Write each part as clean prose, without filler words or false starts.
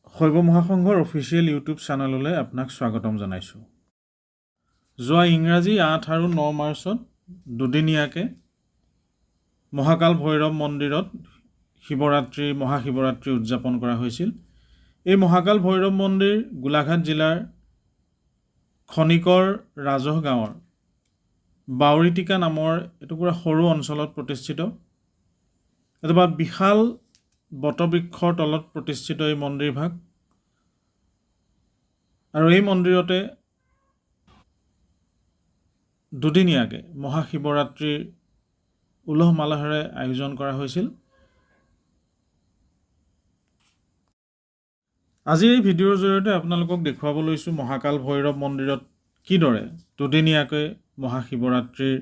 শৈৱ মহাসংঘৰ official YouTube চেনেললৈ আপোনাক স্বাগতম জনাইছোঁ। যোৱা ইংৰাজী 8 আৰু 9 মাৰ্চত দুদিনীয়াকৈ মহাকাল ভৈৰৱ মন্দিৰত শিৱৰাত্ৰি, মহাশিৱৰাত্ৰি উদযাপন কৰা হৈছিল। এই মহাকাল ভৈৰৱ মন্দিৰ গোলাঘাট জিলাৰ খনিকৰ ৰাজহ গাঁৱৰ বাউৰীটিকা নামৰ এটুকুৰা সৰু অঞ্চলত প্ৰতিষ্ঠিত। এজোপা বিশাল বটবৃক্ষৰ তলত প্ৰতিষ্ঠিত এই মন্দিৰভাগ আৰু এই মন্দিৰতে দুদিনীয়াকৈ মহাশিৱৰাত্ৰিৰ উলহ মালহেৰে আয়োজন কৰা হৈছিল। আজি এই ভিডিঅ'ৰ জৰিয়তে আপোনালোকক দেখুৱাব লৈছোঁ মহাকাল ভৈৰৱ মন্দিৰত কিদৰে দুদিনীয়াকৈ মহাশিৱৰাত্ৰিৰ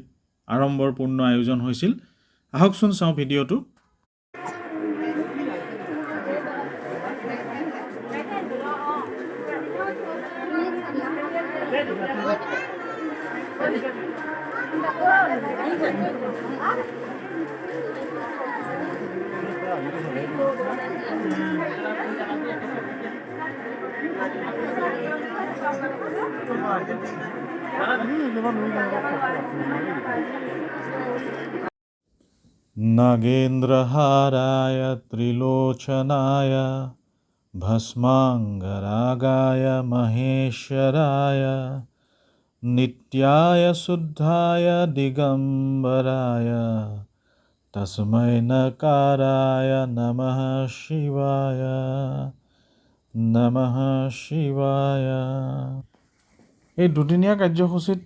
আড়ম্বৰপূৰ্ণ আয়োজন হৈছিল। আহকচোন চাওঁ ভিডিঅ'টো। नागेन्द्रहाराय त्रिलोचनाय भस्माङ्गरागाय महेश्वराय नित्याय शुद्धाय दिगम्बराय तस्मै नकाराय नमः शिवाय, नमः शिवाय। এই দুদিনীয়া কাৰ্যসূচীত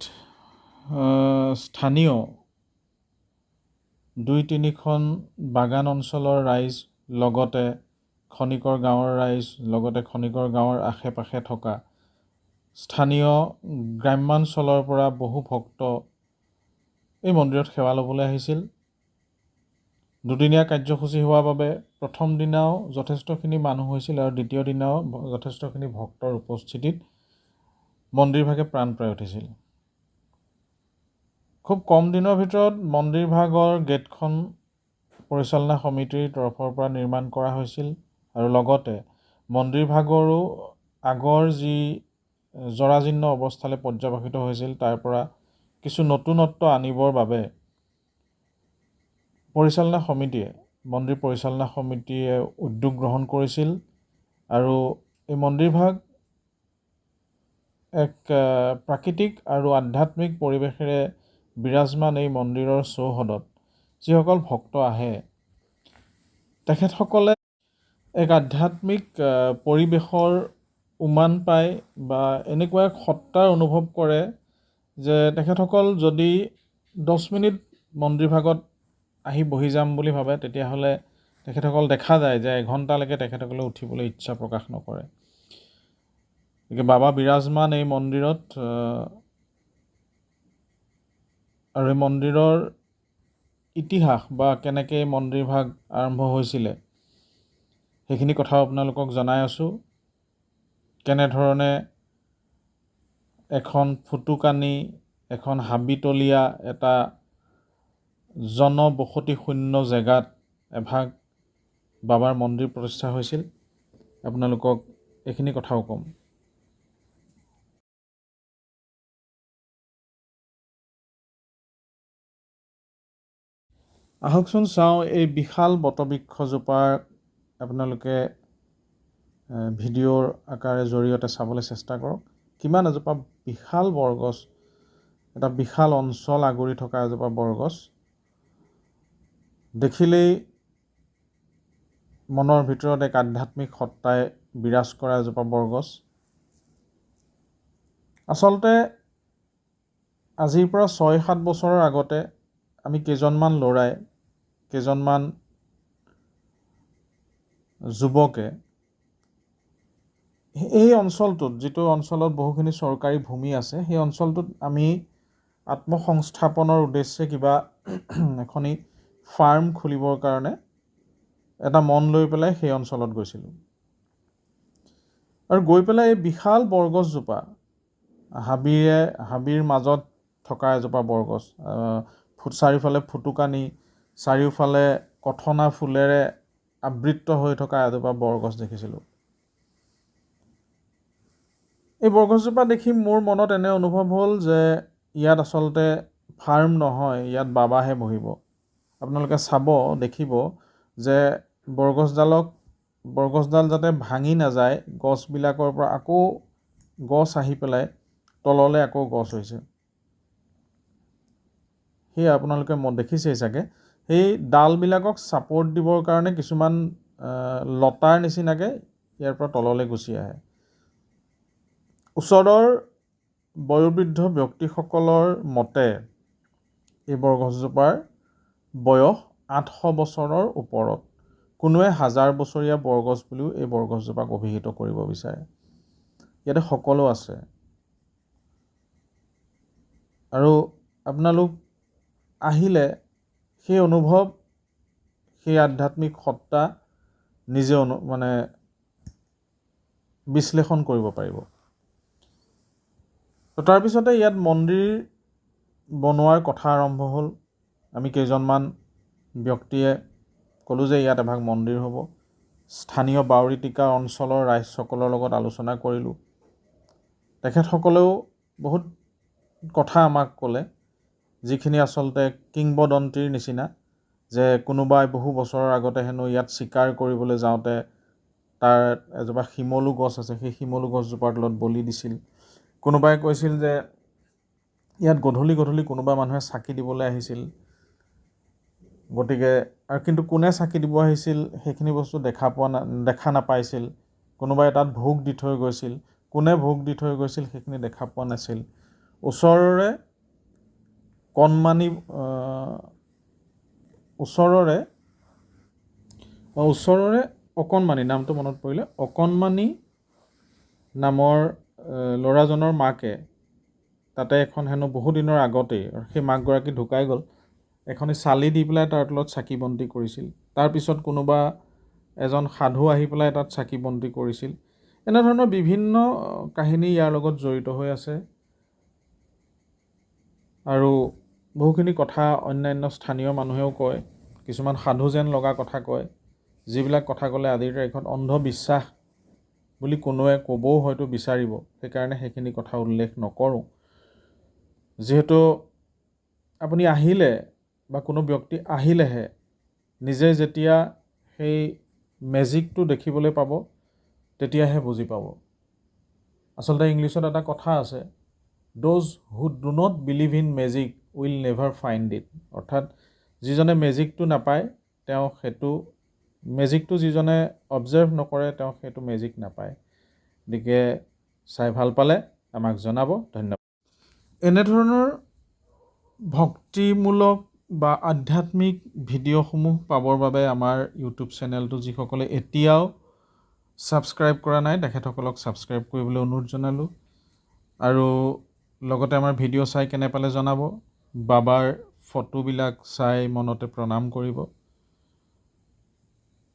স্থানীয় দুই তিনিখন বাগান অঞ্চলৰ ৰাইজ, লগতে খনিকৰ গাঁৱৰ ৰাইজ, লগতে খনিকৰ গাঁৱৰ আশে পাশে থকা স্থানীয় গ্ৰাম্যাঞ্চলৰ পৰা বহু ভক্ত এই মন্দিৰত সেৱা ল'বলৈ আহিছিল। দুদিনীয়া কাৰ্যসূচী হোৱাৰ বাবে প্ৰথম দিনাও যথেষ্টখিনি মানুহ হৈছিল আৰু দ্বিতীয় দিনাও যথেষ্টখিনি ভক্তৰ উপস্থিতিত মন্দিৰভাগে প্ৰাণ পাই উঠিছিল। খুব কম দিনৰ ভিতৰত মন্দিৰভাগৰ গেটখন পৰিচালনা সমিতিৰ তৰফৰ পৰা নিৰ্মাণ কৰা হৈছিল আৰু লগতে মন্দিৰভাগৰো আগৰ যি জৰাজীৰ্ণ অৱস্থালৈ পৰ্যবসিত হৈছিল তাৰ পৰা কিছু নতুনত্ব আনিবৰ বাবে পৰিচালনা সমিতিয়ে, মন্দিৰ পৰিচালনা সমিতিয়ে উদ্যোগ গ্ৰহণ কৰিছিল। আৰু এই মন্দিৰভাগ এক প্ৰাকৃতিক আৰু আধ্যাত্মিক পৰিৱেশেৰে বিৰাজমান এই মন্দিৰৰ চৌহদত যিসকল ভক্ত আহে তেখেতসকলে এক আধ্যাত্মিক পৰিৱেশৰ উমান পায় বা এনেকুৱা এক সত্তাৰ অনুভৱ কৰে যে তেখেতসকল যদি 10 মিনিট মন্দিৰভাগত আহি বহি যাম বুলি ভাবে তেতিয়াহ'লে তেখেতসকল দেখা যায় যে এঘণ্টালৈকে তেখেতসকলে উঠিবলৈ ইচ্ছা প্ৰকাশ নকৰে। গতিকে বাবা বিৰাজমান এই মন্দিৰত আৰু এই মন্দিৰৰ ইতিহাস বা কেনেকৈ এই মন্দিৰভাগ আৰম্ভ হৈছিলে সেইখিনি কথাও আপোনালোকক জনাই আছোঁ। কেনেধৰণে এখন ফুটুকানি, এখন হাবিতলীয়া এটা জনবসতি শূন্য জেগাত এভাগ বাবাৰ মন্দিৰ প্ৰতিষ্ঠা হৈছিল, আপোনালোকক এইখিনি কথাও ক'ম। আহকচোন চাওঁ এই বিশাল বটবৃক্ষজোপাৰ আপোনালোকে ভিডিঅ'ৰ আকাৰে জৰিয়তে চাবলৈ চেষ্টা কৰক। কিমান এজোপা বিশাল বৰগছ, এটা বিশাল অঞ্চল আগুৰি থকা এজোপা বৰগছ দেখিলেই মনৰ ভিতৰত এক আধ্যাত্মিক সত্তাই বিৰাজ কৰা এজোপা বৰগছ। আচলতে আজিৰ পৰা 6-7 বছৰৰ আগতে আমি কেইজনমান ল'ৰাই, কেইজনমান যুৱকে এই অঞ্চলটোত, যিটো অঞ্চলত বহুখিনি চৰকাৰী ভূমি আছে, সেই অঞ্চলটোত আমি আত্মসংস্থাপনৰ উদ্দেশ্যে কিবা এখনি ফাৰ্ম খুলিবৰ কাৰণে এটা মন লৈ পেলাই সেই অঞ্চলত গৈছিলোঁ। আৰু গৈ পেলাই এই বিশাল বৰগছজোপা, হাবিৰ মাজত থকা এজোপা বৰগছ, চাৰিওফালে ফুটুকানি, চাৰিওফালে কঠনা ফুলেৰে আবৃত হৈ থকা এজোপা বৰগছ দেখিছিলোঁ। এই বৰগছজোপা দেখি মোৰ মনত এনে অনুভৱ হ'ল যে ইয়াত আচলতে ফাৰ্ম নহয়, ইয়াত বাবাহে বহিব। আপোনালোকে চাব, দেখিব যে বৰগছডাল যাতে ভাঙি নাযায়, গছবিলাকৰ পৰা আকৌ গছ আহি পেলাই তললৈ আকৌ গছ হৈছে। সেয়া আপোনালোকে দেখিছেই চাগে। সেই ডালবিলাকক ছাপৰ্ট দিবৰ কাৰণে কিছুমান লতাৰ নিচিনাকৈ ইয়াৰ পৰা তললৈ গুচি আহে। ওচৰৰ বয়োবৃদ্ধ ব্যক্তিসকলৰ মতে এই বৰগছজোপাৰ বয়স 800 বছৰৰ ওপৰত। কোনোৱে হাজাৰ বছৰীয়া বৰগছ বুলিও এই বৰগছজোপাক অভিহিত কৰিব বিচাৰে। ইয়াতে সকলো আছে। আৰু আপোনালোক আহিলে সেই অনুভৱ, সেই আধ্যাত্মিক সত্তা নিজে মানে বিশ্লেষণ কৰিব পাৰিব। তাৰপিছতে ইয়াত মন্দিৰ বনোৱাৰ কথা আৰম্ভ হ'ল। আমি কেইজনমান ব্যক্তিয়ে ক'লোঁ যে ইয়াত এভাগ মন্দিৰ হ'ব। স্থানীয় বাউৰীটিকা অঞ্চলৰ ৰাইজসকলৰ লগত আলোচনা কৰিলোঁ। তেখেতসকলেও বহুত কথা আমাক ক'লে, যিখিনি আচলতে কিংবদন্তিৰ নিচিনা, যে কোনোবাই বহু বছৰৰ আগতে হেনো ইয়াত চিকাৰ কৰিবলৈ যাওঁতে তাৰ এজোপা শিমলু গছ আছে, সেই শিমলু গছজোপাৰ তলত বলি দিছিল। কোনোবাই কৈছিল যে ইয়াত গধূলি গধূলি কোনোবা মানুহে চাকি দিবলৈ আহিছিল। গতিকে আৰু কিন্তু কোনে চাকি দিব আহিছিল সেইখিনি বস্তু দেখা নাপাইছিল। কোনোবাই তাত ভোগ দি থৈ গৈছিল, কোনে ভোগ দি থৈ গৈছিল সেইখিনি দেখা পোৱা নাছিল। ওচৰৰে কণমানি ওচৰৰে ওচৰৰে অকণমানি, নামটো মনত পৰিলে, অকণমানি নামৰ ল'ৰাজনৰ মাকে তাতে এখন হেনো বহুদিনৰ আগতেই, সেই মাকগৰাকী ঢুকাই গ'ল, এখনি চালি দি পেলাই তাৰ তলত চাকি বন্তি কৰিছিল। তাৰপিছত কোনোবা এজন সাধু আহি পেলাই তাত চাকি বন্তি কৰিছিল। এনেধৰণৰ বিভিন্ন কাহিনী ইয়াৰ লগত জড়িত হৈ আছে। আৰু বহুখিনি কথা অন্যান্য স্থানীয় মানুহেও কয়, কিছুমান সাধু যেন লগা কথা কয়, যিবিলাক কথা ক'লে আজিৰ তাৰিখত অন্ধবিশ্বাস বুলি কোনোৱে ক'বও হয়তো বিচাৰিব, সেইকাৰণে সেইখিনি কথা উল্লেখ নকৰোঁ। যিহেতু আপুনি আহিলে বা কোনো ব্যক্তি আহিলেহে নিজে যেতিয়া সেই মেজিকটো দেখিবলৈ পাব তেতিয়াহে বুজি পাব। আচলতে ইংলিছত এটা কথা আছে, those who do not believe in magic will never find it. অৰ্থাৎ যিজনে মেজিকটো নাপায় তেওঁ সেইটো মেজিকটো যিজনে অবজাৰ্ভ নকৰে তেওঁ সেইটো মেজিক নাপায়। গতিকে চাই ভাল পালে আমাক জনাব। ধন্যবাদ। এনেধৰণৰ ভক্তিমূলক বা আধ্যাত্মিক ভিডিঅ'সমূহ পাবৰ বাবে আমাৰ ইউটিউব চেনেলটো যিসকলে এতিয়াও ছাবস্ক্ৰাইব কৰা নাই তেখেতসকলক ছাবস্ক্ৰাইব কৰিবলৈ অনুৰোধ জনালোঁ। আৰু লগতে আমাৰ ভিডিঅ' চাই কেনে পালে জনাব। বাবাৰ ফটোবিলাক চাই মনতে প্ৰণাম কৰিব।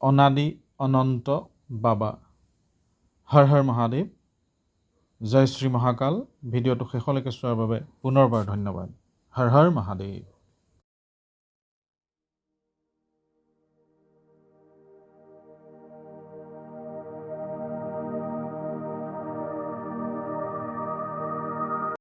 অনাদি অনন্ত বাবা। হৰ হৰ মহাদেৱ। জয় শ্ৰী মহাকাল। ভিডিঅ'টো শেষলৈকে চোৱাৰ বাবে পুনৰবাৰ ধন্যবাদ। হৰ হৰ মহাদেৱ।